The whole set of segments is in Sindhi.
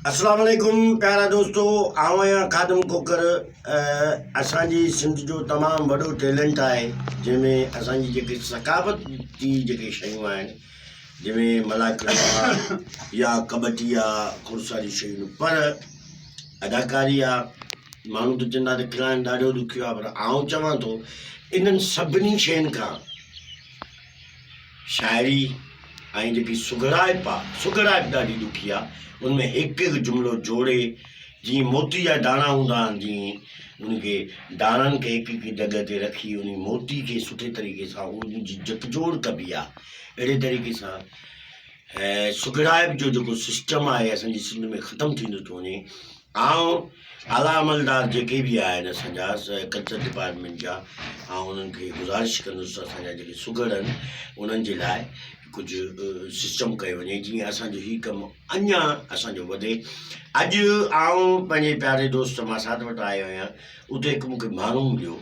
اسلام عليڪم پيارا دوستو آئون آهيان خادم کوکر اسان جي سنڌ جو تمام وڏو ٽيلنٽ آهي جنهن ۾ اسان جي جيڪي ثقافت جي جيڪي شيون آهن جنهن ۾ ملاکڙو آ يا ڪٻڊي آ کوڙ ساري شيون پر اداڪاري آ ماڻهو ته چوندا ته کلائڻ ڏاڍو ڏکيو آ پر آئون چوان ٿو انهن سڀني شين کان شاعري ۽ جيڪي سگهڙائپ آ، سگهڙائپ ڏاڍي ڏکي آ، ان ۾ هڪ هڪ جملو جوڙي جيئن موتي جا داڻا هوندا آهن جيئن ان کي داڻن کي هڪ هڪ جڳهه تي رکي ان موتي کي سٺي طريقي سان ان جي جڪجوڙ ڪبي آ اهڙي طريقي سان سگهڙائپ جو جيڪو سسٽم آهي اسان جي سنڌ ۾ ختم ٿيندو ٿو وڃي آئون اعليٰ عملدار جيڪي به آهن اسان جا ڪلچر ڊپارٽمينٽ جا آئون انهن کي گذارش ڪندس ته اسان جا جيڪي سگهڙ آهن انهن جي لاء ڪجهه سسٽم ڪيو وڃي جيئن اسان جو هي ڪم اڃا اسان جو وڌي اڄ آئون پنهنجي پياري دوست ماسات وٽ آيو آهيان اتي هڪ مون کي ماڻهو مليو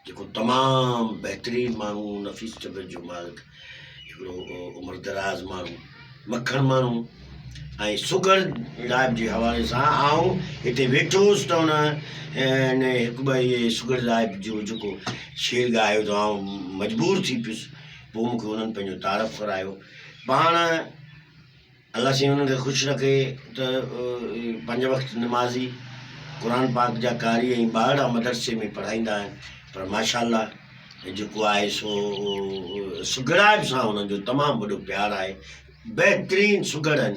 جيڪو تمام بهترين ماڻهو نفيس طبيعت جو مالڪ هڪڙو عمر دراز ماڻهو مکڻ ماڻهو ۽ سگهڙ صاحب جي حوالي سان آئون هتي ويٺو هوس ته ان هڪ ٻه اهي سگهڙ صاحب جو جيڪو شعر ڳايو ته آئون مجبور ٿي پيس پوء مونکي انهن پنهنجو تعارف ڪرايو پاڻ الله سائين انهن کي خوش رکي ته پنج وقت نمازي، قرآن پاڪ جا قاري ۽ ٻارڙا مدرسي ۾ پڙهائيندا آهن پر ماشاء الله جيڪو آهي سو سگهڙائپ سان انهن جو تمام وڏو پيار آهي بهترين سگهڙ آهن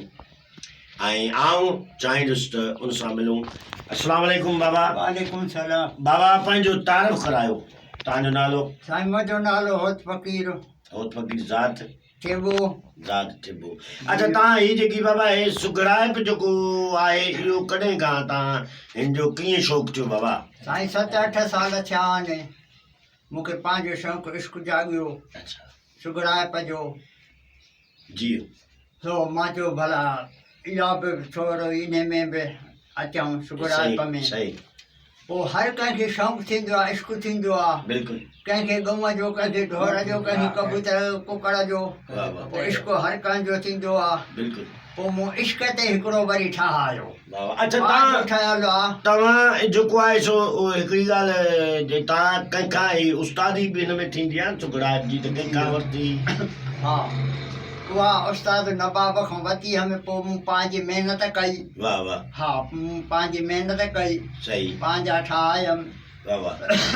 ۽ آئون چاهيندس ته ان سان ملون السلام عليڪم بابا وعليڪم السلام بابا پنهنجو تعارف ڪرايو تان جو نالو سائين منهنجو نالو هوت فقير هوت فقير ذات ٿيٻو. ذات ٿيٻو. اڇا تان هي جيڪي بابا هي سگهڙائپ جيڪو آهي اهو ڪڏهن کان تان هن جو ڪيئن شوق ٿيو بابا؟ سائين ست اٺ سال ٿيا آهن مون کي پنهنجو شوق عشق جاڳيو اڇا سگهڙائپ جو. جي. سو مان چيو ڀلا اها به ٿورو انهي ۾ به اچون سگهڙائپ ۾. صحيح. پوء هر ڪنهن کي شوق ٿيندو آهي، عشق ٿيندو آهي. بلڪل. ڪنهن کي ڳئون جو، ڪنهن کي ڍور جو، ڪنهن کي ڪبوتر جو، ڪڪڙ جو. پوء عشق هر ڪنهن جو ٿيندو آهي. بلڪل. پوء مون عشق تي هڪڙو وري ٺاهايو. واهه واهه. اڇا تان ٺاهيل آهي. توهان جيڪو آهي سو هڪڙي ڳالهه جي توهان ڪنهن کان هي استادي به هن ۾ ٿيندي آهي نه سگهڙائپ جي ته ڪنهن کان ورتي؟ ها اها استاد نواب کان ورتي هئم پوء مون پنهنجي محنت ڪئي. واهه واهه. ها مون پنهنجي محنت ڪئي. صحيح. پنهنجا ٺاهيم. واهه واهه.